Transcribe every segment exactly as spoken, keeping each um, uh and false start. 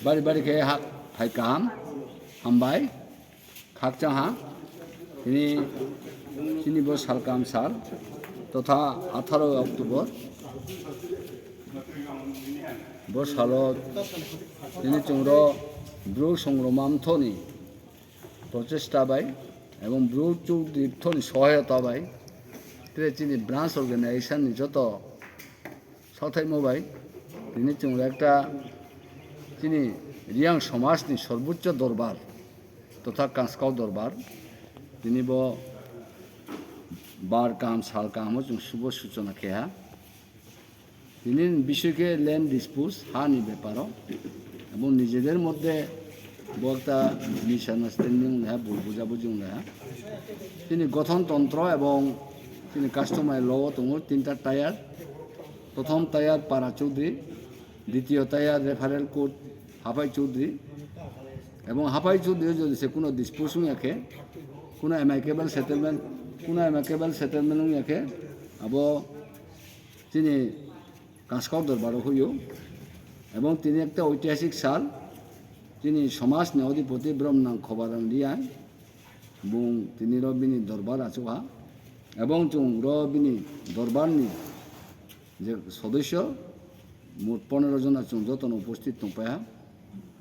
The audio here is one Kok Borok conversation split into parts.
Bari bari khe ha-, phai kaham, hambai, khakchang ha. Tini, tini bo salkam sal, totha atharo October. Bo salo tini chwngro Bru Songroma Mthoni prochesta bai ebong Bru Chudri Mthoni sohayota bai, tre chini branch organization ni joto sathaimo bai, tini chwng ekta chini Riyang somaj ni sorbuchcho dorbar totha Kanskau dorbar, tini bo bar kaham sal kaham o chwng subo suchona khe ha. Tini bishoy khe land dispute ha ni beparo, ebong nijeder moddhe bo ekta misunderstanding wng lai ha, bul bujabuji wng lai ha. Chini gothon tontro ebong chini customary law o tongo tinta tier, prothom tier para chudri, ditiyo tier referral court hapai chudri, ebong hapai chudri jodi se kuno dispute wngya khe, kuno amicable settlement, kuno amicable settlement wngya khe, abo chini Kanskau dorbar o huyo, ebong tini ekta oitihasik sal, chini somaj ni odhipoti Bromnang Khobaram Riyang, bung tini ro bini dorbar achuk ha, ebong chwng ro bini dorbar ni je sodosyo, mot ponero jona chwng jotono uposthit tongpai ha.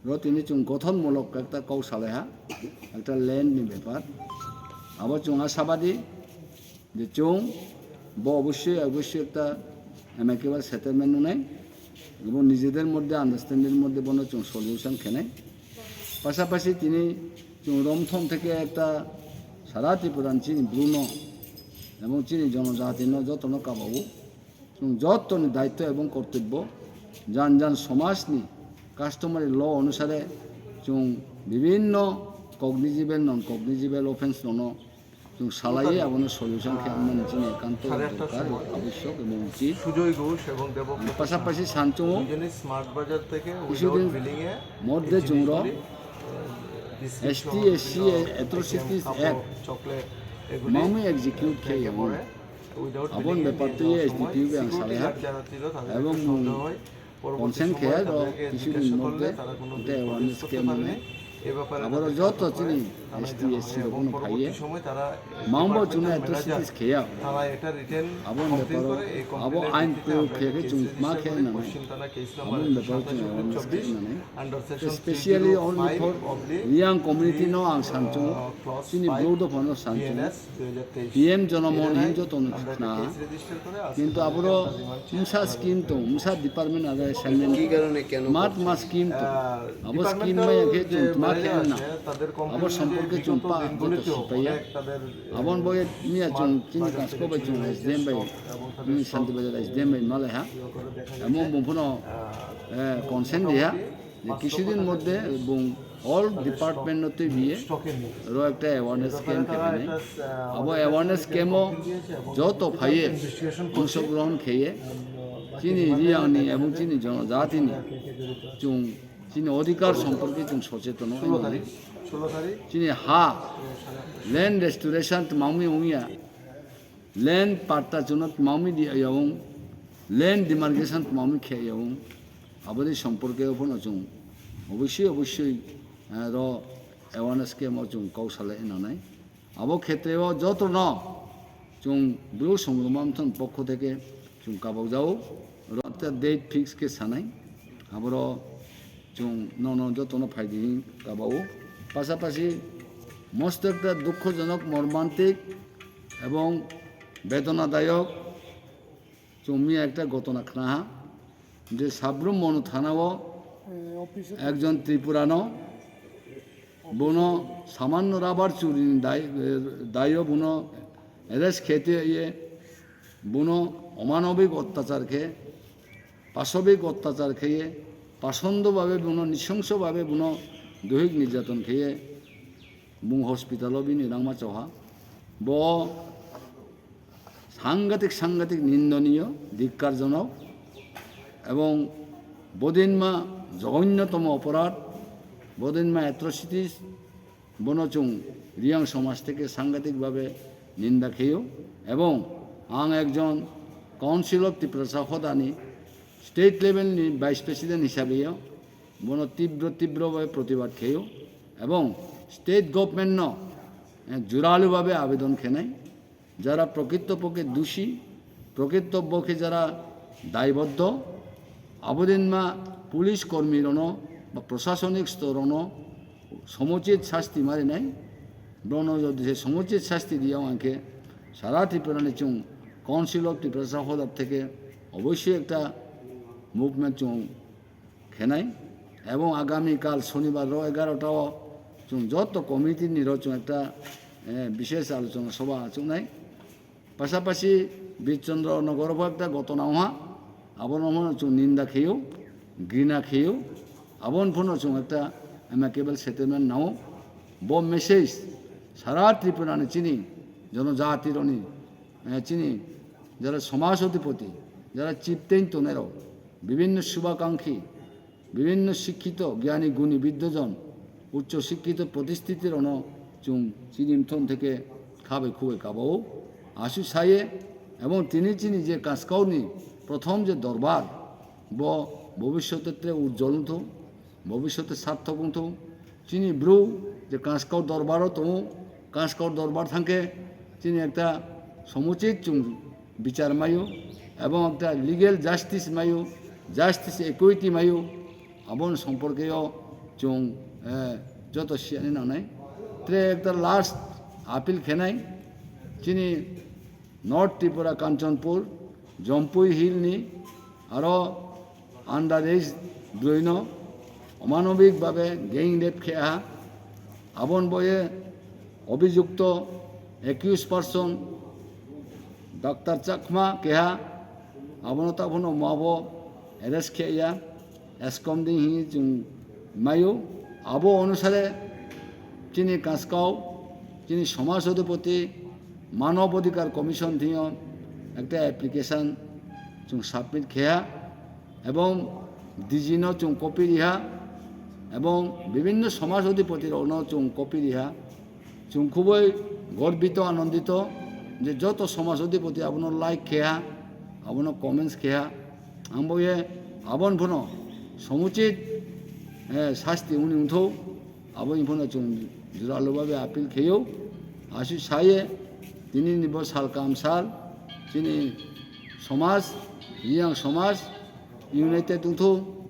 Ro tini chwng gothonmulok ekta kok salai ha, ekta land ni bepar. Abo chwng asabadi je chwng bo obossoi, obossoi ekta amicable settlement nungnai, ebong nijeder moddhe understanding moddhe bono chwng solution khenai. Pasapasi tini chwng romthom theke ekta sara Tripura ni chini Bru no ebong chini jonojati no jotono kabao. Chwng jottoni daitto ebong kortobbo, jan jan somajni customary law onusare chwng bibinno cognizable, non cognizable offence rokno chwng salaiwi abono solution khe wngmani chini ekanto dorkar, abosyok ebong uchit. Sujoy ঘোষ এবং দেবব্রত পাশাপাশি সাঞ্চুও দুজনেই স্মার্ট বাজার থেকে কিছুদিন without billing এ মধ্যে এই চুংরো জিনিসগুলি, বিস্কিট এসটি সহ এসসি বিভিন্ন অ্যাট্রোসিটিস কাপড়, অ্যাক্ট চকলেট এগুলি মামুই এক্সিকিউট ব্যাগে খেয়ে ভরে। Aboni bepar twi S D P O ang salai ha. Ebong consent khe ha, ro kisu din moddhe tei awareness camp mane. Aboro joto chini S T, S C rok no phaiye. Mangbo chwngno atrocities khe ya. Aboni beparo abo ain proyog khe khe chwng ma khe nanai. Aboni beparo chwng awareness khe nanai. Specially only for young community no ang sanchungo, chini Bru dophano sanchungo. P M Jonoman hin joto no khna. Kintu aboro msa scheme tong, msa department aro assignment. Mat ma scheme tong. Abo scheme maya khe chwng tma khe na. Abo somporke chwng pa joto sipaiya. Abon bo miya chwng chini Kanskau bai chwng S D M bai, chini Santi Bazar S D M bai malai ha. Amo bumphano, eh, consent diya. Je kisudin moddhe bung all department no twibiye oro ekta awareness camp khe phainai. Abo awareness camp o joto phaiye ongshogrohon kheye chini Riyangni ebong chini jonojatini chwng chini odhikar somporke chwng socheton wngnai. Chini ha land restoration tmangmi wngya. Land patta chwngno tmangmi di ayawng, land demarcation tmangmi khe ayawng, aboni somporke phano chwng obosoi obosoi, eh, ro awareness camp o chwng kok salai nanai. Abo khetre o joto no chwng Bru Songroma Mthon pokho theke chwng kabok jao, ro ta date fix khe sanai, aboro chwng nono jotono phaidi hin kabao. Pasapasi mosto ekta dukhojonok, mormantik ebong bedonadayok chwng miya ekta gotona khna ha, je Sabrum Monu Thana o ekjon Tripura no bono samanno rubber churi ni dai, dai o bono arrest khe twi ye bono omanobik ottachar khe, pasabik ottachar khe ye, pasondo babe bono, nisongso babe bono dohik nirjaton khe ye, bung hospital o bini rangma choha. Bo sangatik, sangatik nindoniyo, dhikkarjonok, ebong bodinma joghonyotomo oporad, bodinma atrocities, bono chwng Riyang somaj theke sangatik babe ninda kheyo, ebong ang ekjon Council of Tiprasa hodani State level ni vice president hisabe yo bono tibro tibro bhabe protibad kheyo ebong state government no, eh, juralu bhabe abedon khenai, jara prokritopokhe dushi, prokritopokhe jara daiboddo, abodin ma police kormi rono ba prosasonik stor rono somuchit sasti marinai, bono jodi se somuchit sasti diya hwnkhe sara Tripura ni chung Council of Tiprasa hodap theke oboisoi ekta movement chung khenai, ebong agami kal sonibar ro egarota o chung joto committee ni ro chung ekta, eh, bishesh alochona sobha achuknai. Pasapasi Birchandra Nagar bo ekta gotona wngha, abono phano chung ninda kheyo, grina kheyo, aboni phano chung ekta amicable settlement nao. Bo message sara Tripura ni chini jonojati roni, eh, chini jara somaj adhipoti, jara chieftain tongnai rok, bibhinno shubhakankhi, bibhinno sikkito, gyani, guni, biddojon, uccho sikkito, protistiti rono chung chini mthon theke khabai khubai kabao. Asu saye, ebong tini chini je Kaskau ni prothom je dorbar, bo bobishote tre ujjol wngthung, bobishote sarthok wngthung. Chini bru je Kaskau dorbar o tongo, Kaskau dorbar thangkhe chini ekta somuchit chung bichar mayo, ebong ekta legal justice mayo, justice equity mayo, aboni somporke o chung, eh, joto siyani nangnai. Tre ekta last appeal khenai, chini North Tripura Kanchanpur, Jampui Hill ni aro underage broi no omanobik bhabe gang rape khe ha, aboni boye obhijukto accused person Doctor Chakma keha, abono ta phano mabo arrest khe ya, esconding hi chung mayo. Abo onusare chini Kaskau, chini Somaj Adhipati, Manob Adhikar Commission thio ekta application chung submit khe ha, ebong D G no chung copy riha, ebong bibhinno Somaj Adhipati rokno chung copy riha. Chung khubui gorbito, anondito je joto Somaj Adhipati abono like khe ha, abono comments khe ha. Ang bo ye aboni phano somuchit, eh, sasti wngni wngthou, aboni phano chung juralu bhabe appeal kheyo. Asu saye tini ni bo sal kam sal chini somaj, yang somaj united wngthou,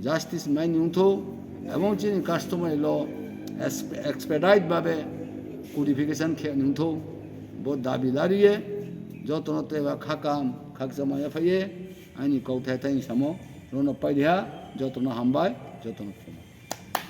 justice maini wngthou, ebong chini customary law exp-, expedite bhabe codification khe wngthou, bo dabi lariye jotono teba khakam khakchama yaphaiye aini kok thai thai samo rono pairiha, jotono hambai, jotono khulumbai.